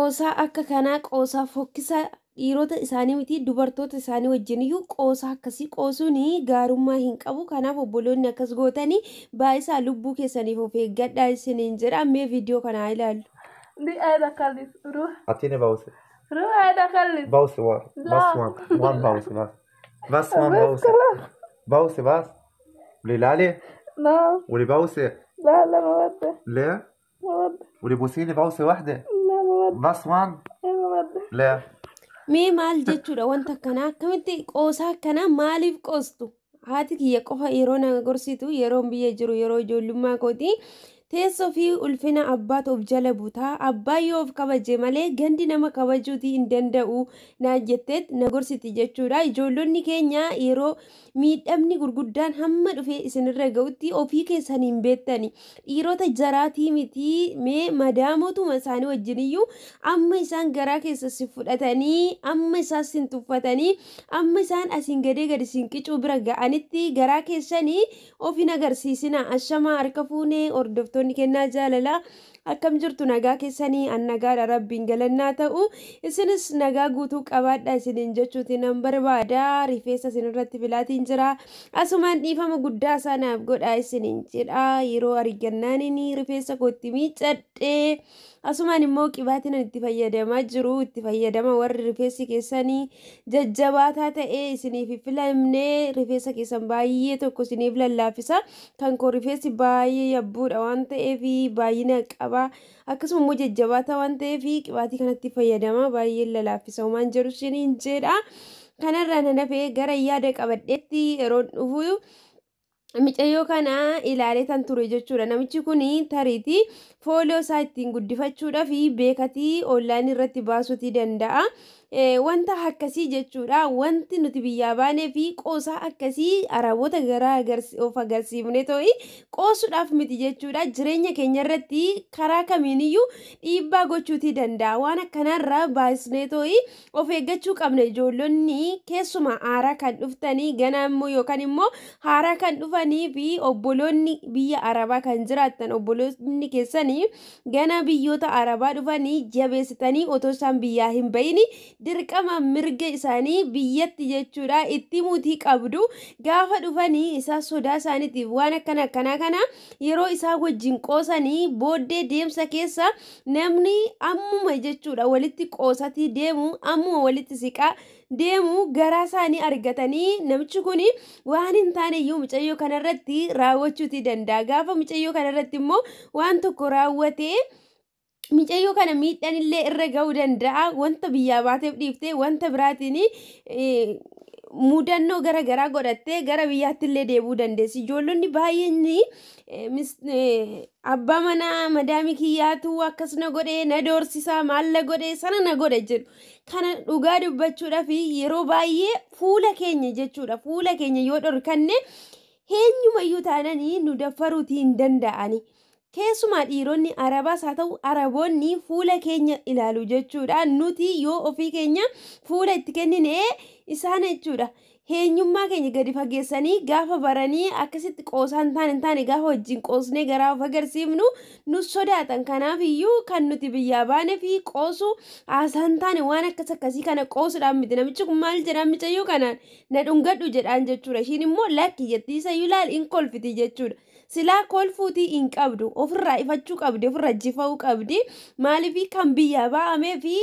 Qoosaa akka kanaa qoosaa fokkisaa dhiirota isaanii miti dubartoota isaanii wajjin iyyuu qoosaa akkasii qoosuun gaarummaa hin qabu. Kanaaf obboloonni akkas gootanii baay'isaa lubbuu keessaniif of eeggadhaa isiniin jedha. Mee viidiyoo kanaa ilaallu. دي قاعدة خلص روح. اعطيني بوسه. روح قاعدة خلص. بوسه ورا. لا. بس وان وان بوسه بس بس وان بس بوسه. خلاص. بوسه بس ولي لالي. نعم. ولي بوسه. لا لا، ما بدي. ليه؟ ما بدي. ولي بوسيني بوسه واحده. لا، ما بدي. بس وان. إيه، ما بدي. ليه؟ Mee maal jechuudha wanta akkanaa? Akkamitti qoosaa akkanaa maaliif qoostu? Haati kiyya qofa yeroo na gorsitu, yeroon biyya jiru, yeroo ijoollummaa kooti, teessoo fi ulfina abbaatu of jala butaa, abbaa yoo of kabaje malee gandi nama kabajuutii hin danda'u naan jetteet na gorsiti jechuudha. Ijoollonni keenya yeroo miidhamni gurguddaan hamma dhufee isinirra ga'utti ofii keessan hin beektani. Dhiirota jaraatii miti, mee madaamotuma isaanii wajjiniyyuu amma isaan garaa keessa si fudhatanii, amma isaan sin tuffatanii, amma isaan asiin gadee gadi sin qicuu bira ga'anitti garaa keessanii of hin agarsiisina. Ashamaa, harka fuunee hordoftoonni kennaa jaalalaa, akkam jirtu? Nagaa keessanii? An nagaadha, rabbiin galannaa ta'u. Isinis nagaa guutuu qabaadha isiniin jechuuti nan barbaada. Rifeensa isinirratti filaatiin jira. Asumaan dhiifama guddaa sanaaf godhaa isiniin jedha. Yeroo argannaaniin rifeensa kootti miiccadhee, asumaan immoo qibaatiin ani itti fayyadamaa jiru itti fayyadama. Warri rifeensi keessanii jajjabaataa ta'ee isiniif filamnee, rifeensa keessan baay'ee tokko isiniif lallaaffisa. Kan koo rifeensi baay'ee yabbuudha waan ta'eef baay'ina qaba, akkasuma immoo jajjabaataa waan ta'eef qibaatii kanatti fayyadama, baay'ee lallaaffisa homaan jedhu isiniin jedha. Kanarraa nan hafee gara yaada qabadheetti yeroo dhufu, micayyoo kana ilaalee tan ture jechuudha. Namichi kun tariitii follow isaa ittiin guddifachuudhaaf beekatii online irratti baasuutii danda'a. Wanta akkasii jechuudha. Wanti nuti biyyaa baanee fi qoosaa akkasii araboota garaa of agarsiifne ta'e qoosuudhaaf miti jechuudha. Jireenya keenya irratti karaa kamiiniyyuu dhiibbaa gochuutii danda'a. Waan akkanarraa baasnee ta'e of eeggachuu qabna. Ijoollonni keessumaa haaraa kan dhuftanii ganaa immoo yookaan immoo haaraa kan dhufanii fi obboloonni biyya arabaa kan jiraattan, obboloonni keessanii gana biyyoota arabaa dhufanii jabeessitanii otoo isaan biyyaa hin bahin dirqama mirga isaanii biyyatti jechuudha itti mutii qabdu. Gaafa dhufanii isaa sodaa isaaniitiif waan akkana akkanaa kana yeroo isaa wajjin qoosanii, booddee deemsa keessa namni ammuma jechuudha walitti qoosatii deemu, ammuma walitti siqaa deemu, garaa isaanii argatanii namichi kun waan hin taane iyyuu mucayyoo kanarratti raawwachuutii danda'a. Gaafa mucayyoo kanarratti immoo waan tokko raawwatee, mucayyoo kana miidhaan illee irra ga'uu danda'a. Wanta biyyaa baateef dhiiftee wanta biraatiin mudannoo gara garaa godhattee gara biyyaatti illee deebi'uu dandeessi. Ijoollonni baay'een abbaa manaa madaamii kiyyaatu akkas na godhee, na doorsisaa, maal na godhee, sana na godhe jedhu. Kana dhugaa dubbachuudhaaf yeroo baay'ee fuula keenya jechuudha. Fuula keenya yoo dhorkanne eenyumayyuu taananii nu daffaruutii hin danda'ani. Keessumaa dhiironni arabaas haa ta'u araboonni fuula keenya ilaalu jechuudha. Nuti yoo ofii keenya fuula itti kennine isaan jechuudha. Eenyummaa keenya gadi fageessanii gaafa baranii akkasitti qoosaa hin taane gaafa wajjin qoosnee garaa of agarsiifnu nu sodaatan. Kanaaf iyyuu kan nuti biyyaa baanee fi qoosu haasaa hin taane waan akkas akkasii kana qoosuudhaan miti. Namichi kun maal jedhaan mucayyoo kanaan? "Na dhungadhu" jedhaan jechuudha. Ishiin immoo "Lakki" jetti. Isa iyyuu laal, hin kolfiti jechuudha. Silaa kolfuutii hin qabdu, ofirraa ifachuu qabdi, ofirraa jifa'uu qabdi. Maaliif kan biyyaa ba'amee fi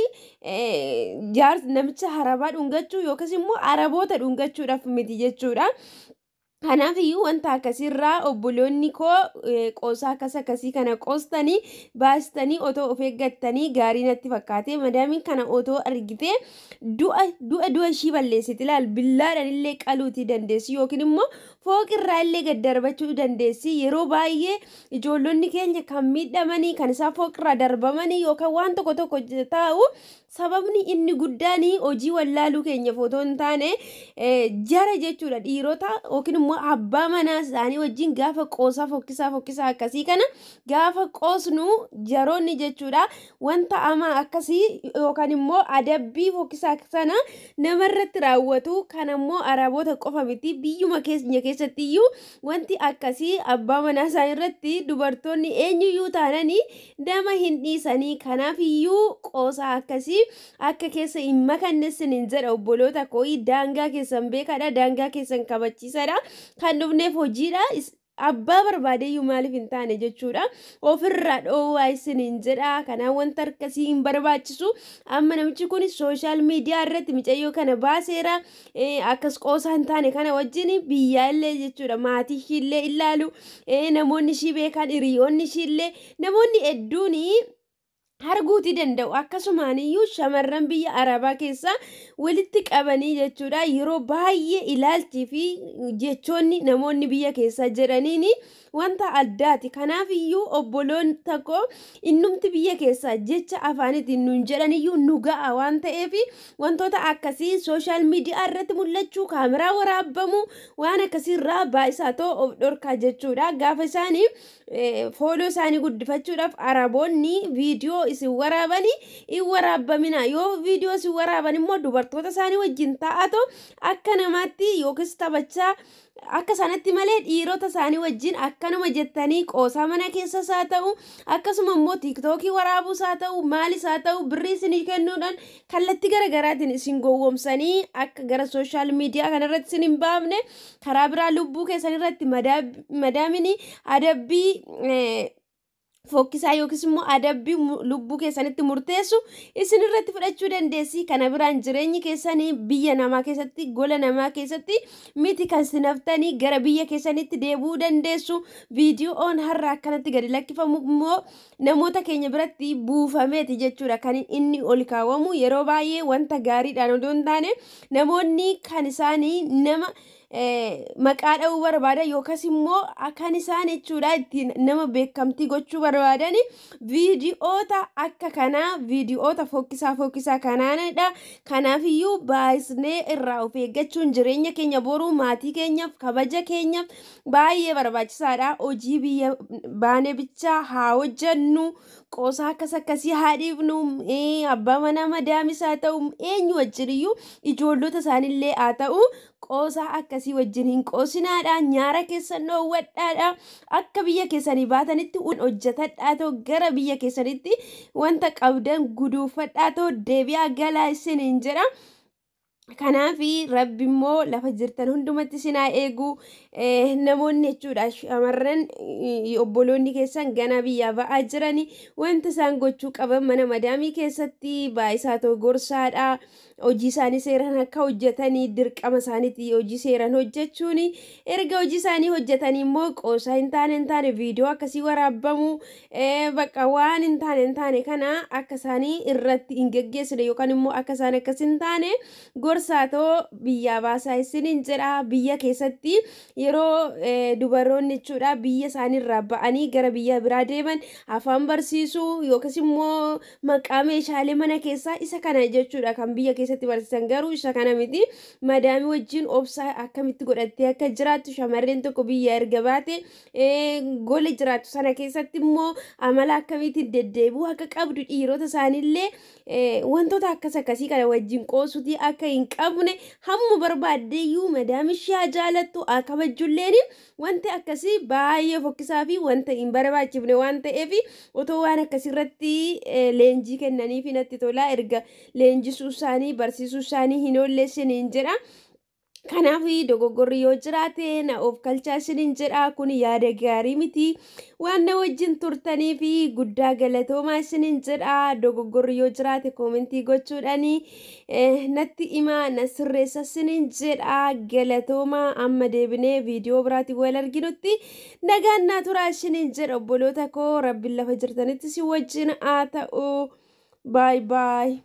namicha arabaa dhungachuu yookaas immoo araboota dhungachuudhaaf miti jechuudha. Kanaaf iyyuu wanta akkasiirraa obboloonni koo qoosaa akkas akkasii kana qoostanii baastanii otoo of eeggattanii gaarii natti fakkaate. Madaamiin kana otoo argite du'a du'a du'a ishii balleessiti. Ilaal, billaadhaan illee qaluutii dandeessi yookiin immoo fooqirraa illee gad darbachuu dandeessi. Yeroo baay'ee ijoollonni keenya kan miidhamanii, kan isaan fooqirraa darbamanii yookaan waan tokko tokko taa'u. Sababni inni guddaan hojii wallaaluu keenya otoo hin taane jara jechuudha. Dhiirota yookiin immoo abbaa manaa isaanii wajjin gaafa qoosaa fokkisaa fokkisaa akkasii kana gaafa qoosnu jaroonni jechuudha wanta amaa akkasii yookaan immoo adabbii fokkisaa sana namarratti raawwatu. Kanammoo araboota qofa miti, biyyuma keenya keessatti iyyuu wanti akkasii abbaa manaa isaanii irratti dubartoonni eenyuyyuu taananii nama hin dhiisanii. Kanaaf iyyuu qoosaa akkasii akka keessa hin makanne isiniin jedha obboloota koo. Daangaa keessan beekadha, daangaa keessan kabachiisadha. Kan dhufneef hojiidha. Abbaa barbaadeyyuu maaliif hin taane jechuudha. Ofirraa dhoowwaa isiniin jedha. Kanaaf wanta akkasii hin barbaachisu. Amma namichi kun social media irratti mucayyoo kana baaseera. Akkas qoosaa hin taane kana wajjin biyyaallee jechuudha. Maatii ishiillee ilaalu, namoonni ishii beekan, hiriyoonni ishiillee, namoonni hedduun arguutii danda'u. Akkasumaan iyyuu shamarran biyya arabaa keessa walitti qabanii jechuudha yeroo baay'ee ilaalchii fi jechoonni namoonni biyya keessa jedhaniin wanta addaati. Kanaaf iyyuu obboloon tokko innumti biyya keessa jecha afaanitiin nun jedhan iyyuu nu ga'a waan ta'eef wantoota akkasii social media irratti mul'achuu, kaameraa waraabamuu, waan akkasii irraa baay'isaa ta'u of dhorkaa jechuudha. Gaafa isaanii follow isaanii guddifachuudhaaf araboonni viidiyoo isin waraabanii hin waraabamina. Yoo viidiyoo isin waraaban immoo dubartoota isaanii wajjin taa'atu akka namaatti yookiis taphachaa akka sanatti malee dhiirota isaanii wajjin akkanuma jettanii qoosaa mana keessas haa ta'u, akkasuma immoo tiiktookii waraabuus haa ta'u, maalis haa ta'u, birrii isinii kennuudhaan kallattii garaagaraatiin isin gowwoomsanii akka gara social media kanarratti isin hin baafne karaa biraa lubbuu keessan irratti madaamini adabbii fokkisaa yookiis immoo adabbii lubbuu keessanitti murteessu isin irratti fudhachuu dandeessi. Kana biraan jireenyi keessanii biyya namaa keessatti, gola namaa keessatti miti kan sinaftanii gara biyya keessanitti deebi'uu dandeessu. Viidiyoon har'a akkanatti gadi lakkifamu immoo namoota keenya biratti buufameeti jechuudha kan inni ol kaawwamu. Yeroo baay'ee wanta gaariidhaan odoo hin taane namoonni kan isaanii nama maqaa dha'uu barbaadan yookaas immoo kan isaan jechuudha ittiin nama beekamtii gochuu barbaadan viidiyoota akka kanaa, viidiyoota fokkisaa fokkisaa kanaanidha. Kanaafiyyuu baay'isnee irraa of eeggachuun jireenya keenya boruu, maatii keenyaaf, kabaja keenyaaf baay'ee barbaachisaadha. Hojii biyya baanee bichaa haa hojjennu, qoosaa akkas akkasii haa dhiifnu. Abbaa manaa madaamis haa ta'u, eenyu wajjiniyyuu, ijoollota isaaniillee haa ta'u, qoosaa akkasii wajjin hin qoosinaadha. Nyaara keessan dhoowwadhaadha. Akka biyya keessanii baatanitti hojjetadhaa ta'u, gara biyya keessanitti wanta qabdan guduunfadhaa ta'u deebi'aa galaa isiniin jedha. Kanaaf rabbi immoo lafa jirtan hundumatti isin haa eegu. Namoonni jechuudha shamarran obboloonni keessan gana biyyaa ba'aa jirani wanta isaan gochuu qaban mana madaamii keessatti baay'isaa ta'u gorsaadha. Hojii isaanii seeraan akka hojjetanii dirqama isaaniitti hojii seeraan hojjechuun, erga hojii isaanii hojjetanii immoo qoosaa hin taane viidiyoo akkasii waraabamuu bakka waan hin taane kana akka isaanii irratti hin geggeessine yookaan immoo akka isaan akkas hin taane gorsaatoo biyyaa baasaa isiniin jedha. Biyya keessatti yeroo dubaroonni jechuudha biyya isaaniirraa ba'anii gara biyya biraa deeman afaan barsiisuu yookiis immoo maqaa meeshaalee mana keessaa isa kana jechuudha kan biyya keessatti barsiisan, garuu isa kana miti. Madaamii wajjin obsaa akkamitti godhattee akka jiraattu, shamarreen tokko biyya erga baate gola jiraattu sana keessatti immoo amala akkamiitiin deddeebi'uu akka qabdu, dhiirota isaaniillee wantoota akkas akkasii kana wajjin qoosutii akka hin qabne, hamma barbaaddeeyyuu madaamii ishee haa jaalattu haa kabajjulleen wanti akkasii baay'ee fokkisaa fi wanta hin barbaachifne waan ta'eef otoo waan akkasii irratti leenjii kennaniif natti tola. Erga leenjisuu isaanii barsiisuu isaanii hin oolleessiniin jedha. Kanaaf dogoggorri yoo jiraate na of kalchaa isiniin jedha. Kun yaada gaarii miti. Waan na wajjin turtanii fi guddaa galatoomaa isiniin jedha. Dogoggorri yoo jiraate koomentii gochuudhaan natti himaa, na sirreessa isiniin jedha. Galatoomaa. Amma deebinee viidiyoo biraatiin wal arginutti nagaan naa turaa isiniin jedha obboloota koo. Rabbiin lafa jirtanitti si wajjin haa ta'u. Bye bye.